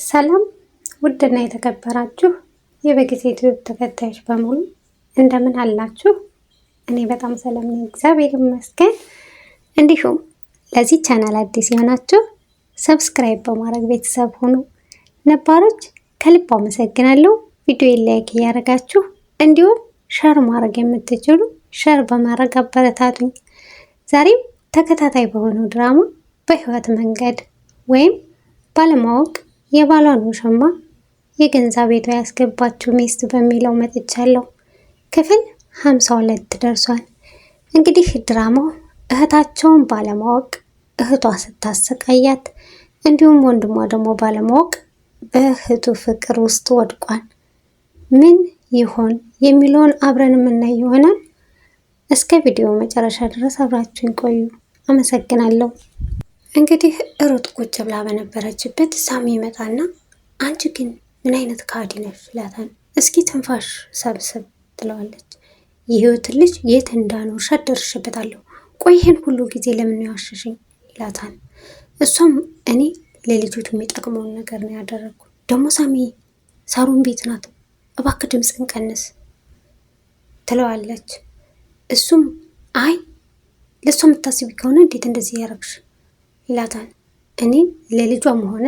ሰላም ውድና የተከበራችሁ የበጊዜ ዩቲዩብ ተከታዮች በሙሉ እንደምን አላችሁ? እኔ በጣም ሰላም ነኝ፣ እግዚአብሔር ይመስገን። እንዲሁም ለዚህ ቻናል አዲስ የሆናችሁ subscribe በማድረግ ቤተሰብ ሁኑ። ነባሮች ከልብ አመሰግናለሁ። ቪዲዮ like እያደረጋችሁ እንዲሁም share ማድረግ የምትችሉ share በማድረግ አበረታቱኝ። ዛሬም ተከታታይ በሆነው ድራማ በህይወት መንገድ ወይም ባለማወቅ የባሏን ውሽማ የገንዛ ቤቷ ያስገባችው ሚስት በሚለው መጥቻለሁ። ክፍል 52 ደርሷል። እንግዲህ ድራማው እህታቸውን ባለማወቅ እህቷ ስታሰቃያት፣ እንዲሁም ወንድሟ ደግሞ ባለማወቅ በእህቱ ፍቅር ውስጥ ወድቋል። ምን ይሆን የሚለውን አብረን የምናይ ይሆናል። እስከ ቪዲዮ መጨረሻ ድረስ አብራችሁን ቆዩ። አመሰግናለሁ። እንግዲህ ሩት ቁጭ ብላ በነበረችበት ሳሚ ይመጣና አንቺ ግን ምን አይነት ከሃዲ ነሽ ይላታል። እስኪ ትንፋሽ ሰብስብ ትለዋለች። የህይወትን ልጅ የት እንዳኖርሻት ደርሼበታለሁ። ቆይ ይህን ሁሉ ጊዜ ለምን ነው ያዋሸሽኝ? ይላታል። እሷም እኔ ለልጆች የሚጠቅመውን ነገር ነው ያደረግኩ። ደግሞ ሳሚ ሳሩን ቤት ናት፣ እባክህ ድምፅን ቀንስ ትለዋለች። እሱም አይ ለእሷ የምታስቢ ከሆነ እንዴት እንደዚህ ያደረግሽ ይላታል። እኔ ለልጇም ሆነ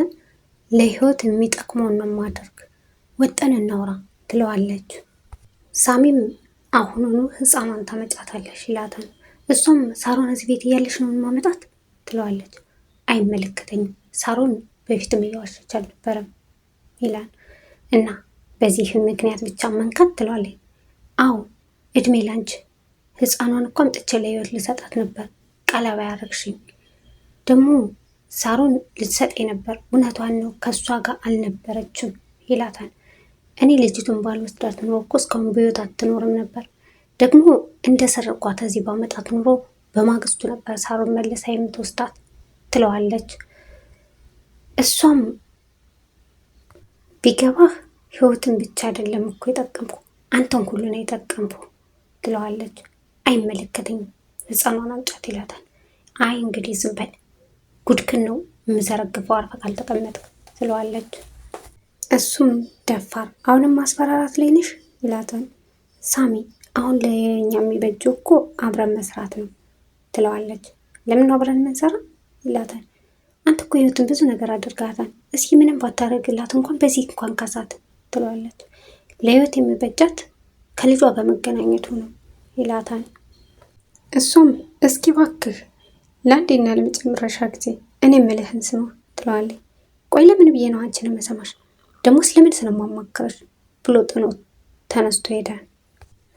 ለህይወት የሚጠቅመውን ነው የማደርግ፣ ወጠን እናውራ ትለዋለች። ሳሚም አሁኑኑ ህፃኗን ታመጫታለሽ ይላታል። እሷም ሳሮን እዚህ ቤት እያለሽ ነው ማመጣት ትለዋለች። አይመለከተኝም፣ ሳሮን በፊትም እየዋሸች አልነበረም ይላል እና በዚህ ምክንያት ብቻ መንካት ትለዋለች። አዎ እድሜ ላንች፣ ህፃኗን እኮ አምጥቼ ለህይወት ልሰጣት ነበር፣ ቀለባ ያረግሽኝ ደግሞ ሳሮን ልትሰጥ ነበር። እውነቷን ነው፣ ከእሷ ጋር አልነበረችም ይላታል። እኔ ልጅቱን ባልወስዳት ኖሮ እኮ እስካሁን በሕይወት አትኖርም ነበር። ደግሞ እንደ ሰረቋት እዚህ ባመጣት ኑሮ በማግስቱ ነበር ሳሮን መልሳ የምትወስዳት ትለዋለች። እሷም ቢገባህ ህይወትን ብቻ አይደለም እኮ የጠቀምኩ አንተን ሁሉ ነው የጠቀምኩ ትለዋለች። አይመለከተኝም፣ ህፃኗን አምጫት ይላታል። አይ እንግዲህ ዝም በል ጉድክን ነው የምዘረግፈው አርፈህ ካልተቀመጥክ ትለዋለች። እሱም ደፋር አሁንም ማስፈራራት ላይ ነሽ ይላታል። ሳሚ አሁን ለኛ የሚበጀው እኮ አብረን መስራት ነው ትለዋለች። ለምን አብረን የምንሰራ ይላታል። አንተ እኮ ህይወትን ብዙ ነገር አድርጋታል። እስኪ ምንም ባታደርግላት እንኳን በዚህ እንኳን ካሳት ትለዋለች። ለህይወት የሚበጃት ከልጇ በመገናኘቱ ነው ይላታል። እሱም እስኪ እባክህ ለአንዴና ለመጨረሻ ጊዜ እኔ የምልህን ስማ ትለዋለች። ቆይ ለምን ብዬ ነው አንቺን መሰማሽ? ደግሞስ ለምን ስለማማክረሽ ብሎ ጥኖ ተነስቶ ሄደ።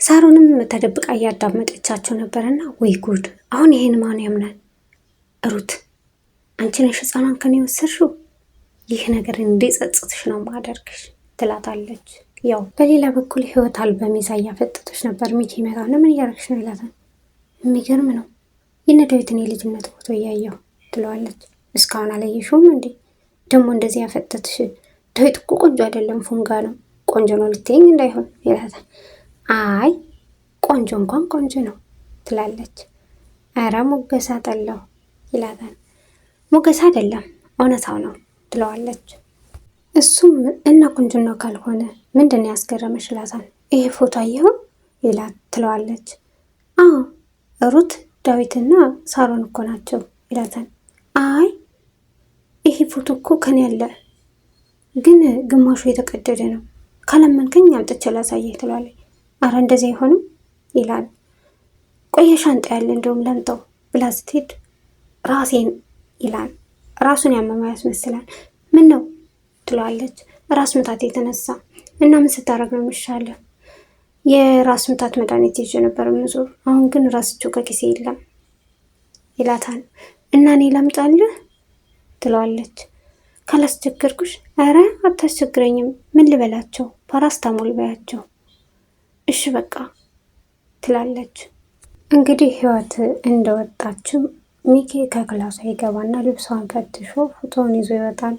ሳሮንም ተደብቃ እያዳመጠቻቸው ነበረና ወይ ጉድ! አሁን ይሄን ማን ያምናል? ሩት አንቺ ነሽ ሕፃኗን ከኔ የወሰድሽው፣ ይህ ነገር እንዲጸጽትሽ ነው ማደርግሽ ትላታለች። ያው በሌላ በኩል ህይወት አልበም ይዛ እያፈጠጠች ነበር። ሚኪ ይመጣና ምን እያደረግሽ ነው ይላታል። የሚገርም ነው የነ ዳዊትን የልጅነት ፎቶ እያየሁ ትለዋለች። እስካሁን አላየሽውም እንዴ? ደግሞ እንደዚህ ያፈጠትሽ ዳዊት እኮ ቆንጆ አይደለም ፉንጋ ነው። ቆንጆ ነው ልትይኝ እንዳይሆን ይላታል። አይ ቆንጆ እንኳን ቆንጆ ነው ትላለች። ኧረ ሙገሳ ጠላሁ ይላታል። ሙገሳ አይደለም እውነታው ነው ትለዋለች። እሱም እና ቆንጆ ካልሆነ ምንድን ነው ያስገረመሽ ይላታል። ይሄ ፎቶ አየኸው ይላት ትለዋለች። አዎ ሩት ዳዊትና ሳሮን እኮ ናቸው ይላታል። አይ ይሄ ፎቶ እኮ ከኔ ያለ ግን ግማሹ የተቀደደ ነው፣ ካላመንከኝ አምጥቼ ላሳየህ ትለዋለች። አረ እንደዚህ አይሆንም ይላል። ቆየ ሻንጣ ያለ እንደውም ለምጠው ብላ ስትሄድ ራሴን ይላል። ራሱን ያመመው ያስመስላል። ምን ነው ትለዋለች። ራስ ምታት የተነሳ እና ምን ስታደርግ ነው የሚሻለው? የራስ ምታት መድኃኒት ይዤ ነበር ምዞር፣ አሁን ግን ራስቸው ከኪሴ የለም ይላታል። እና እኔ ላምጣልህ ትለዋለች። ካላስቸገርኩሽ። ኧረ አታስቸግረኝም። ምን ልበላቸው? ፓራስታሞል በያቸው። እሺ በቃ ትላለች። እንግዲህ ህይወት እንደወጣችም ሚኪ ከክላሷ ይገባና ልብሷን ፈትሾ ፎቶውን ይዞ ይወጣል።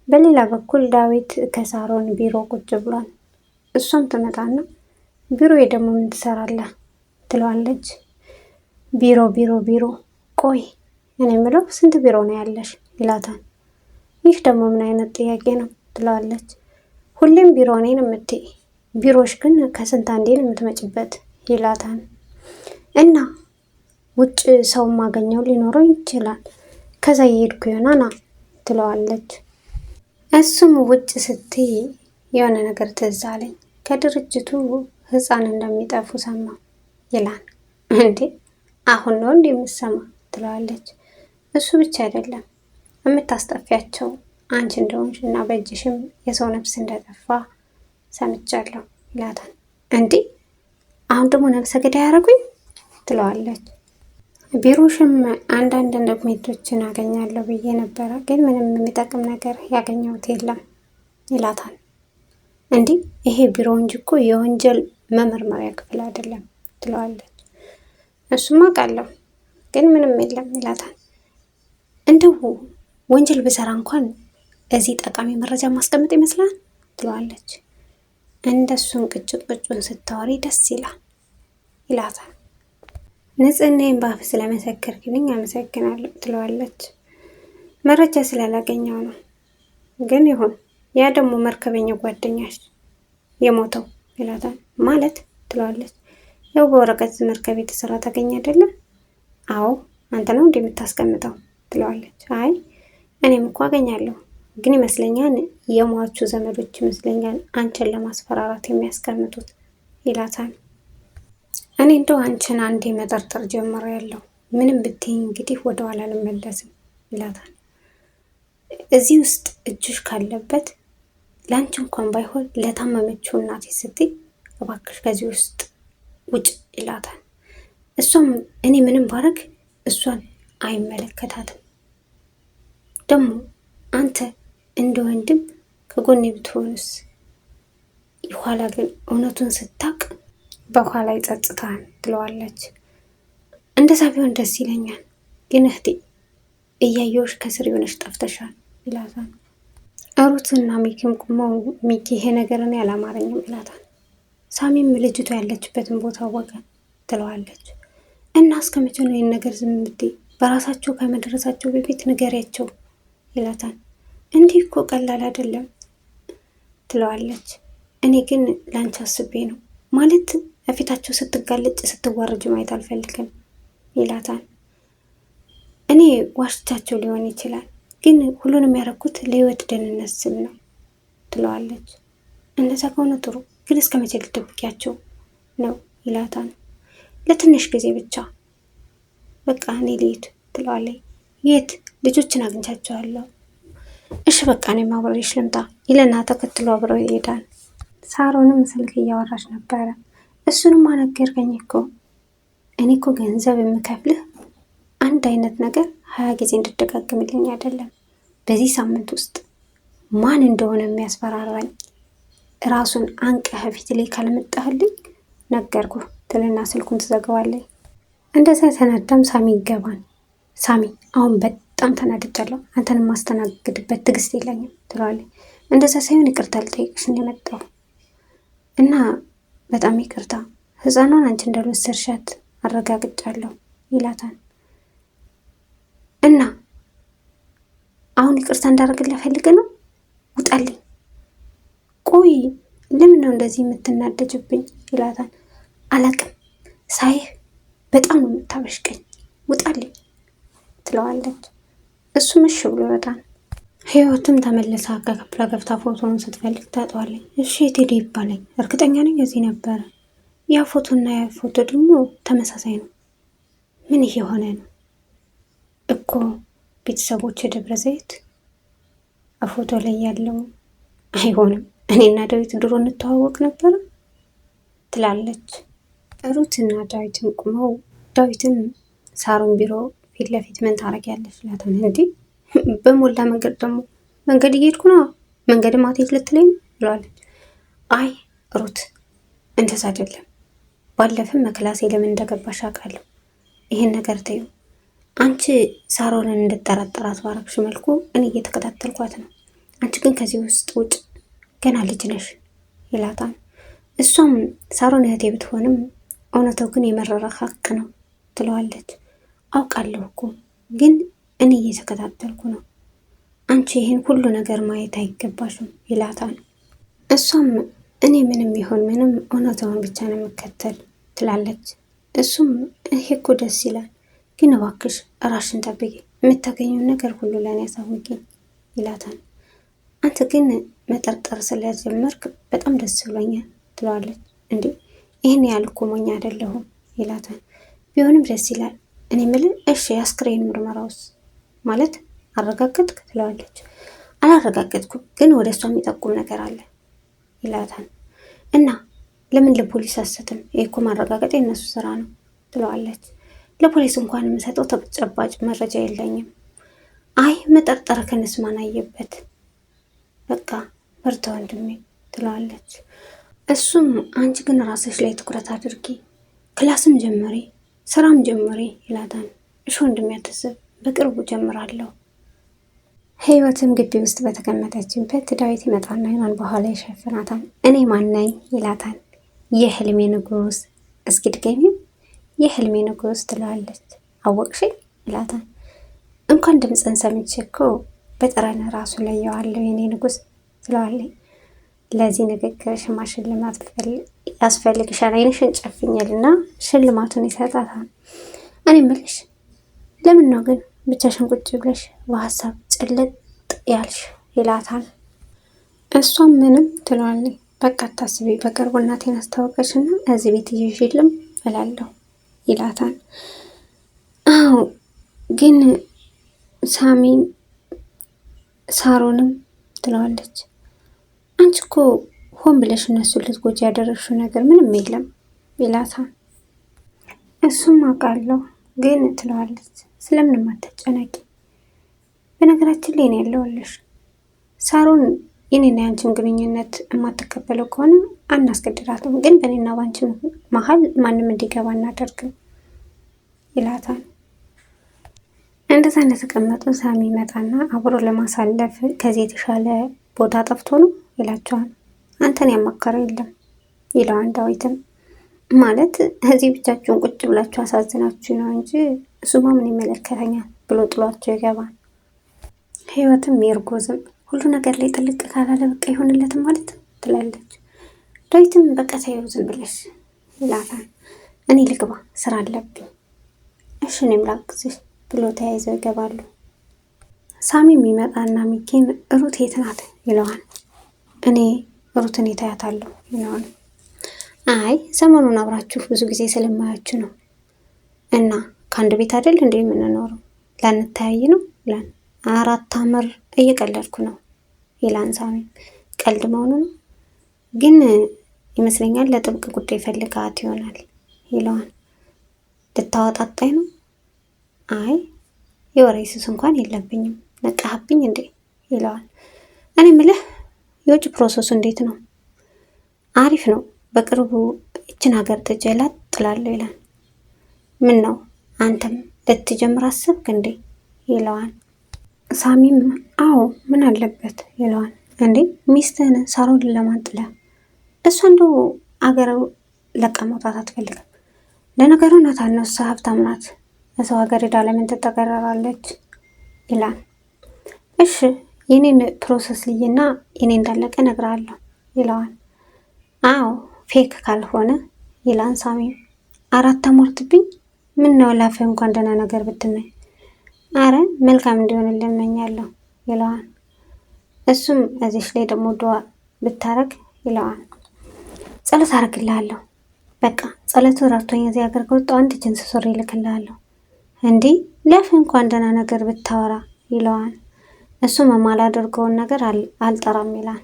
በሌላ በኩል ዳዊት ከሳሮን ቢሮ ቁጭ ብሏል። እሷም ትመጣና ቢሮ ደግሞ ምን ትሰራለህ ትለዋለች። ቢሮ ቢሮ ቢሮ፣ ቆይ እኔ የምለው ስንት ቢሮ ነው ያለሽ ይላታል። ይህ ደግሞ ምን አይነት ጥያቄ ነው ትለዋለች። ሁሌም ቢሮ እኔን የምትይ ቢሮሽ ግን ከስንት አንዴን የምትመጭበት ይላታል። እና ውጭ ሰው ማገኘው ሊኖረው ይችላል ከዛ የሄድኩ ይሆናና ትለዋለች። እሱም ውጭ ስትይ የሆነ ነገር ትዝ አለኝ ከድርጅቱ ህፃን እንደሚጠፉ ሰማ ይላል። እንዴ አሁን ነው እንዴ የምሰማ ትለዋለች። እሱ ብቻ አይደለም የምታስጠፊያቸው አንቺ እንደሆንሽ እና በእጅሽም የሰው ነፍስ እንደጠፋ ሰምቻለሁ ይላታል። እንዴ አሁን ደግሞ ነፍሰ ገዳይ ያደረጉኝ ትለዋለች። ቢሮሽም አንዳንድ ዶክሜንቶችን አገኛለሁ ብዬ ነበረ፣ ግን ምንም የሚጠቅም ነገር ያገኘሁት የለም ይላታል። እንዲህ ይሄ ቢሮ እንጂ እኮ የወንጀል መመርመሪያ ክፍል አይደለም ትለዋለች። እሱማ አውቃለሁ ግን ምንም የለም ይላታል። እንደው ወንጀል ብሰራ እንኳን እዚህ ጠቃሚ መረጃ ማስቀመጥ ይመስላል ትለዋለች። እንደሱን ቅጭ ቅጩን ስታወሪ ደስ ይላል ይላታል። ንጽህናዬን በአፍ ስለመሰከርክልኝ አመሰግናለሁ ትለዋለች። መረጃ ስላላገኘው ነው ግን ይሁን ያ ደግሞ መርከበኛ ጓደኛሽ የሞተው ይላታል። ማለት ትለዋለች። ያው በወረቀት መርከብ የተሰራ ታገኝ አይደለም? አዎ አንተ ነው እንዴ የምታስቀምጠው ትለዋለች። አይ እኔም እኮ አገኛለሁ ግን ይመስለኛል የሟቹ ዘመዶች ይመስለኛል አንቺን ለማስፈራራት የሚያስቀምጡት ይላታል። እኔ እንደው አንቺን አንዴ መጠርጠር ጀምሬያለሁ። ምንም ብትይኝ እንግዲህ ወደኋላ አልመለስም ይላታል። እዚህ ውስጥ እጅሽ ካለበት ለአንቺ እንኳን ባይሆን ለታመመችው እናቴ ስትይ እባክሽ ከዚህ ውስጥ ውጭ ይላታል። እሷም እኔ ምንም ባረግ እሷን አይመለከታትም። ደግሞ አንተ እንደ ወንድም ከጎኔ ብትሆንስ? የኋላ ግን እውነቱን ስታቅ በኋላ ይጸጽታል ትለዋለች። እንደዛ ቢሆን ደስ ይለኛል፣ ግን እህቴ እያየሁሽ ከስር የሆነሽ ጠፍተሻል ይላታል። ሩትና ሚኪም ቁመው ሚኪ ይሄ ነገር እኔ አላማረኝም ይላታል። ሳሚም ልጅቷ ያለችበትን ቦታ አወቀ ትለዋለች። እና እስከ መቼ ነው ይህን ነገር ዝም ብትይ? በራሳቸው ከመድረሳቸው በፊት ንገሪያቸው ይላታል። እንዲህ እኮ ቀላል አይደለም ትለዋለች። እኔ ግን ለአንቺ አስቤ ነው ማለት በፊታቸው ስትጋለጭ ስትዋረጅ ማየት አልፈልግም ይላታል። እኔ ዋሽቻቸው ሊሆን ይችላል፣ ግን ሁሉንም ያደረኩት ለህይወት ደህንነት ስል ነው ትለዋለች። እንደዛ ከሆነ ጥሩ፣ ግን እስከ መቼ ልደብቂያቸው ነው ይላታል። ለትንሽ ጊዜ ብቻ በቃ እኔ ልሂድ ትለዋለች። የት? ልጆችን አግኝቻቸዋለሁ። እሺ በቃ እኔም አብሬሽ ልምጣ ይለና ተከትሎ አብረው ይሄዳል። ሳሮንም ስልክ እያወራች ነበረ። እሱንም አነገርከኝ እኮ እኔ እኮ ገንዘብ የምከፍልህ አንድ አይነት ነገር 20 ጊዜ እንድደጋግምልኝ አይደለም። በዚህ ሳምንት ውስጥ ማን እንደሆነ የሚያስፈራራኝ ራሱን አንቀህ ፊት ላይ ካልመጣህልኝ ነገርኩ ትልና ስልኩን ትዘጋዋለች። እንደዛ ተናዳም ሳሚ ይገባል። ሳሚ አሁን በጣም ተናድጃለሁ፣ አንተን የማስተናግድበት ትዕግስት የለኝም ትለዋለች። እንደዛ ሳይሆን ይቅርታ ልጠይቅሽ ነው እና በጣም ይቅርታ ህፃኗን አንቺ እንዳልወሰድሻት አረጋግጫለሁ ይላታል። እና አሁን ይቅርታ እንዳደርግልህ ፈልገህ ነው? ውጣልኝ። ቆይ ለምን ነው እንደዚህ የምትናደጅብኝ? ይላታል። አላቅም ሳይህ በጣም ነው የምታበሽቀኝ፣ ውጣልኝ ትለዋለች። እሱም እሺ ብሎ ይወጣል። ህይወትም ተመልሳ ከክፍሏ ገብታ ፎቶውን ስትፈልግ ታጠዋለች። እሺ የት ሄደ ይባለኝ፣ እርግጠኛ ነኝ እዚህ ነበረ። ያ ፎቶና ያ ፎቶ ደግሞ ተመሳሳይ ነው። ምን እየሆነ ነው እኮ? ቤተሰቦች የደብረ ዘይት ፎቶ ላይ ያለው አይሆንም። እኔና ዳዊት ድሮ እንተዋወቅ ነበረ ትላለች። ሩትና ዳዊትም ቁመው ዳዊትም ሳሮን ቢሮ ፊት ለፊት ምን ታደርጊያለሽ ይላታል። እንዲህ በሞላ መንገድ ደግሞ መንገድ እየሄድኩ ነው መንገድ ማትሄድ ልትለኝ ብለዋለች። አይ ሩት እንደዛ አይደለም፣ ባለፈም መክላሴ ለምን እንደገባሽ አውቃለሁ። ይሄን ነገር ተይው። አንቺ ሳሮንን እንድጠራጠራት ባረግሽ መልኩ እኔ እየተከታተልኳት ነው። አንቺ ግን ከዚህ ውስጥ ውጭ፣ ገና ልጅ ነሽ ይላታል። እሷም ሳሮን እህቴ ብትሆንም እውነታው ግን የመረረ ሀቅ ነው ትለዋለች። አውቃለሁ እኮ ግን እኔ እየተከታተልኩ ነው። አንቺ ይህን ሁሉ ነገር ማየት አይገባሽም ይላታል። እሷም እኔ ምንም ይሁን ምንም እውነታውን ብቻ ነው የምከተል ትላለች። እሱም ይሄ እኮ ደስ ይላል፣ ግን እባክሽ ራሽን ጠብቂ፣ የምታገኘውን ነገር ሁሉ ለእኔ አሳውቂኝ ይላታል። አንተ ግን መጠርጠር ስለጀመርክ በጣም ደስ ብሎኛል ትለዋለች። እንዴ ይህን ያህል እኮ ሞኝ አይደለሁም ይላታል። ቢሆንም ደስ ይላል። እኔ የምልህ እሺ የአስክሬን ምርመራውስ ማለት አረጋገጥክ ትለዋለች። አላረጋገጥኩም፣ ግን ወደ እሷ የሚጠቁም ነገር አለ ይላታል። እና ለምን ለፖሊስ አሰጥም? ይህ እኮ ማረጋገጥ የእነሱ ስራ ነው ትለዋለች። ለፖሊስ እንኳን የምሰጠው ተጨባጭ መረጃ የለኝም። አይ መጠርጠር ክንስ ማን አየበት? በቃ በርታ ወንድሜ ትለዋለች። እሱም አንቺ ግን ራስሽ ላይ ትኩረት አድርጊ፣ class ም ጀምሪ፣ ስራም ጀምሪ ይላታል። እሺ ወንድሜ አታስብ፣ በቅርቡ ጀምራለሁ። ህይወትም ግቢ ውስጥ በተቀመጠችበት ዳዊት ይመጣና አይኗን በኋላ ይሸፍናታል። እኔ ማነኝ ይላታል። የህልሜ ንጉስ። እስኪ ድገሚው። የህልሜ ንጉስ ትለዋለች። አወቅሽኝ ይላታል። እንኳን ድምፅን ሰምቼ እኮ በጠረን ራሱ ለየዋለሁ የኔ ንጉስ ትለዋለች። ለዚህ ንግግርሽማ ሽልማት ያስፈልግሻል፣ አይንሽን ጨፍኝልና ሽልማቱን ይሰጣታል። እኔ እምልሽ ለምን ነው ግን ብቻሽን ቁጭ ብለሽ በሀሳብ ጭልጥ ያልሽ ይላታል። እሷም ምንም ትለዋለች። በቃ አታስቢ፣ በቅርቡ እናቴን አስታወቀችና እዚህ ቤት ይዤልም እላለሁ ይላታል። አዎ ግን ሳሚን ሳሮንም ትለዋለች። አንቺ እኮ ሆን ብለሽ እነሱን ልትጎጂ ያደረግሽው ነገር ምንም የለም ይላታል። እሱም አውቃለሁ ግን ትለዋለች። ስለምንም አትጨነቂ፣ በነገራችን ላይ እኔ ያለሁልሽ። ሳሮን የኔና ያንቺን ግንኙነት የማትቀበለው ከሆነ አናስገድዳትም፣ ግን በእኔና ባንቺ መሀል ማንም እንዲገባ አናደርግም ይላታል። እንደዛ እንደተቀመጡ ሳሚ ይመጣና አብሮ ለማሳለፍ ከዚህ የተሻለ ቦታ ጠፍቶ ነው ይላቸዋል። አንተን ያማከረ የለም ይለዋል። ዳዊትም ማለት እዚህ ብቻችሁን ቁጭ ብላችሁ አሳዝናችሁ ነው እንጂ እሱማ ምን ይመለከተኛል ብሎ ጥሏቸው ይገባል። ህይወትም የእርጎዝም ሁሉ ነገር ላይ ጥልቅ ካላለ በቃ ይሆንለትም ማለት ትላለች። ዳዊትም በቃ ተይው ዝም ብለሽ ይላታል። እኔ ልግባ ስራ አለብኝ። እሺ እኔም ላግዝሽ ብሎ ተያይዘው ይገባሉ። ሳሚም ይመጣና ሚኪን ሩት የት ናት ይለዋል። እኔ ሩትን የታያታለሁ ይለዋል። አይ ሰሞኑን አብራችሁ ብዙ ጊዜ ስለማያችሁ ነው እና ከአንድ ቤት አይደል እንዴ የምንኖረው ላንተያይ ነው ይላል። አራት አምር እየቀለድኩ ነው ይላል ሳሚ። ቀልድ መሆኑ ነው ግን ይመስለኛል ለጥብቅ ጉዳይ ፈልጋት ይሆናል ይለዋል። ልታወጣጣኝ ነው? አይ የወሬ ሱስ እንኳን የለብኝም፣ ነቃህብኝ እንዴ ይለዋል። እኔ ምልህ የውጭ process ኡ እንዴት ነው? አሪፍ ነው። በቅርቡ ይችን ሀገር ጥጄ ላጥ እላለሁ ይላል። ምን ነው አንተም ልትጀምር አሰብክ እንዴ ይለዋል። ሳሚም አዎ ምን አለበት ይለዋል። እንዴ ሚስትህን ሳሮን ለማን ጥለህ? እሷ እንደው አገር ለቃ መውጣት አትፈልግም። ለነገሩ እውነቷን ነው፣ እሷ ሀብታም ናት። በሰው ሀገር ሄዳ ለምን ትጠቀረራለች ይላል። እሺ የኔን process ልይና የኔ እንዳለቀ እነግርሃለሁ ይለዋል። አዎ fake ካልሆነ ይላል ሳሚም። አራት አሞርትብኝ ምን ነው ላፍህ እንኳን ደህና ነገር ብትመኝ። አረ መልካም እንዲሆንልህ እመኛለሁ ይለዋል። እሱም እዚሽ ላይ ደግሞ ዱዓ ብታረግ ይለዋል። ጸሎት አረግልሃለሁ። በቃ ጸሎቱ ረድቶኝ እዚህ ሀገር ከወጣሁ አንድ ጅንስ ሱሪ ይልክልሃለሁ። እንዲህ ለፍህ እንኳን ደህና ነገር ብታወራ ይለዋል። እሱም የማላደርገውን ነገር አልጠራም ይላል።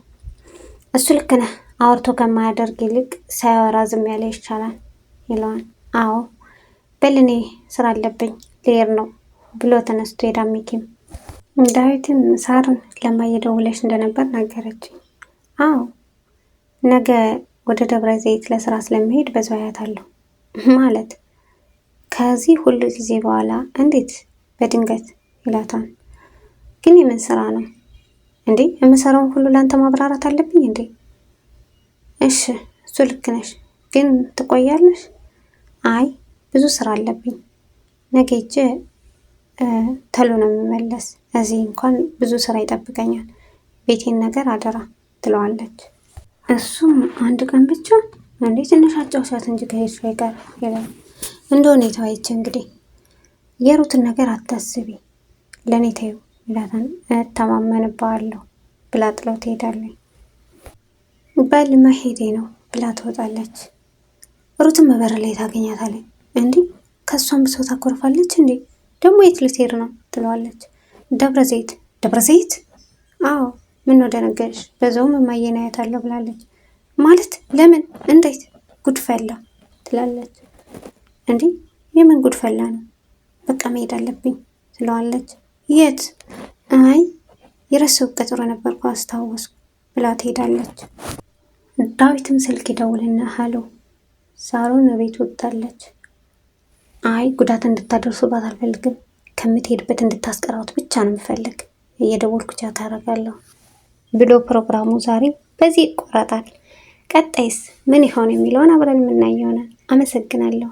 እሱ ልክ ነህ፣ አውርቶ ከማያደርግ ይልቅ ሳያወራ ዝም ያለ ይሻላል ይለዋል። አዎ በል እኔ ስራ አለብኝ ልሄድ ነው ብሎ ተነስቶ ሄዳ ሚኪም ዳዊትም ሳርን ለማየ ደውለሽ እንደነበር ነገረችኝ። አዎ ነገ ወደ ደብረ ዘይት ለስራ ስለሚሄድ በዛው አያታለሁ። ማለት ከዚህ ሁሉ ጊዜ በኋላ እንዴት በድንገት ይላታል። ግን የምን ስራ ነው እንዴ? የምሰራውን ሁሉ ለአንተ ማብራራት አለብኝ እንዴ? እሺ እሱ ልክ ነሽ፣ ግን ትቆያለሽ? አይ ብዙ ስራ አለብኝ፣ ነገ ሄጄ ተሎ ነው የምመለስ። እዚህ እንኳን ብዙ ስራ ይጠብቀኛል። ቤቴን ነገር አደራ ትለዋለች። እሱም አንድ ቀን ብቻ እንዴ ትንሽ አጫውሻት እንጂ ከሄድሽ አይቀር ይላል። እንደ ሁኔታው አይቼ እንግዲህ የሩትን ነገር አታስቢ ለእኔ ተይው ይላታል። እተማመንብሃለሁ ብላ ጥለው ትሄዳለች። በል መሄዴ ነው ብላ ትወጣለች። ሩትን በበር ላይ ታገኛታለች። እንዲህ ከእሷም ብሶ ታኮርፋለች። እንዴ ደግሞ የት ልትሄድ ነው ትለዋለች። ደብረ ዘይት። ደብረ ዘይት? አዎ ምን ነው ደነገጥሽ? በዛውም እማዬን አያታለሁ ብላለች። ማለት ለምን እንዴት? ጉድፈላ ትላለች። እንዲህ የምን ጉድፈላ ነው? በቃ መሄድ አለብኝ ትለዋለች። የት? አይ የረሳሁት ቀጠሮ ነበርኩ አስታወስኩ ብላ ትሄዳለች። ዳዊትም ስልክ ይደውልና ሀሎ ሳሮን ቤት ወጥታለች። አይ ጉዳት እንድታደርሱባት አልፈልግም፣ ከምትሄድበት እንድታስቀራት ብቻ ነው የምፈልግ፣ እየደወልኩ chat አደርጋለሁ ብሎ ፕሮግራሙ ዛሬ በዚህ ይቆረጣል። ቀጣይስ ምን ይሆን የሚለውን አብረን የምናየው ይሆናል። አመሰግናለሁ።